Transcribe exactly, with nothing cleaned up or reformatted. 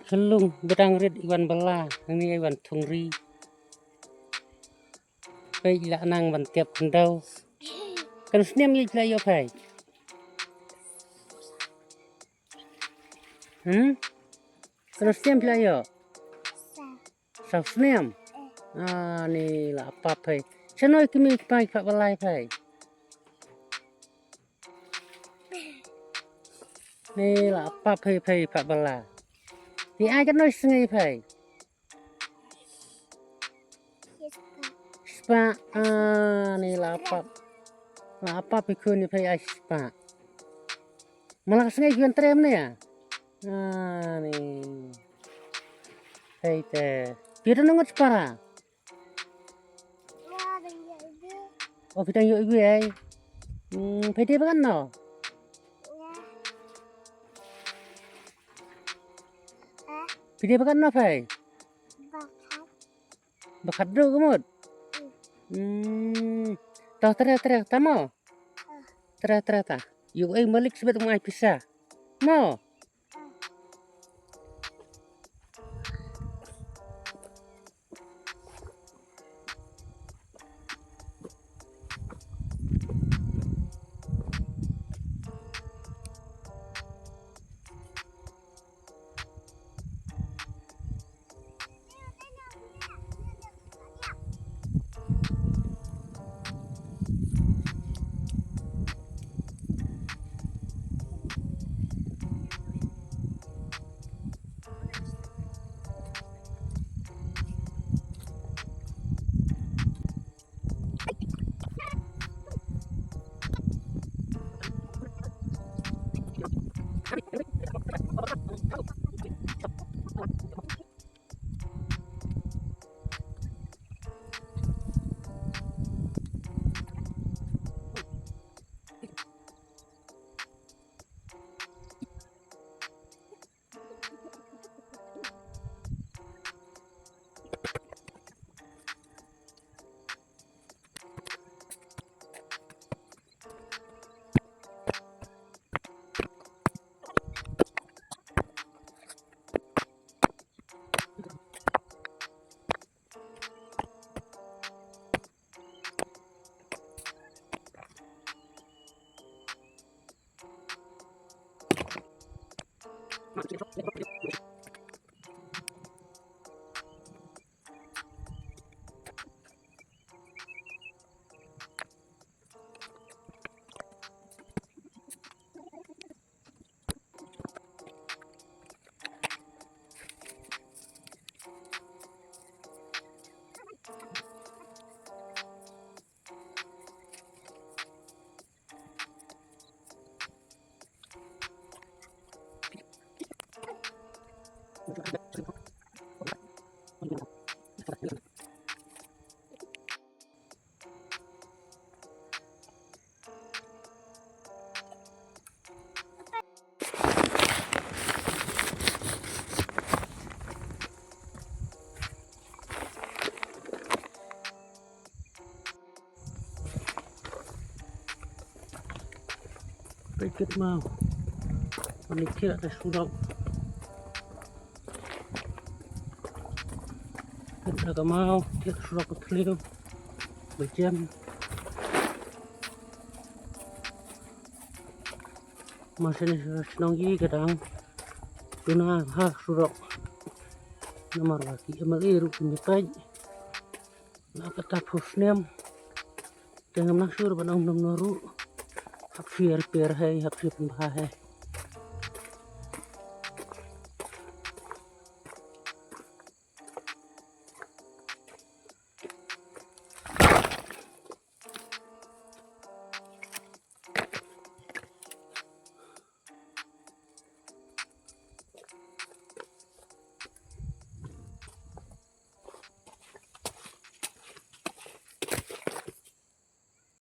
Khyllung ba dang rit i wan bylla, ngi i wan thung ri. Peit la nang ban tiap khyndew. Kan snem ïa la ïoh peit. Hmm? Kan snem la ïoh. Saw snem. Ah, ni la pap peit. Shano i kmie i kpa i phah bylla peit. Ni la pap peit peit phah bylla. Ni ai katno i sngi peit. Spah, ah, ni la pap. La pap i khun i peit ai spah. Ma la ka sngi i wan trei mynne. Ah, ni. Peit te. Phi don ngut spah ra. O phi dang ïoh iwei. Hmm, phi dei ba katno? Phi dei ba katno phi? Ba khatduh ka mut. Hmm. To tre tre ta mo. Tre tre ta. Ïoh ei malik sbet mo ai pisa. Mo. Peit kit maw. Ani thiah da surok. Kit da ka maw, thiah da surok ka thliew. Ba jem. Mar shane shnong yi ka dang duna ha surok. Namar ba ki M L A ruh kim peit. Na kata phew snem. Te ngam nang sure ba nang nym no ruh. Hap shu repair hi, hap shu pynbha hi.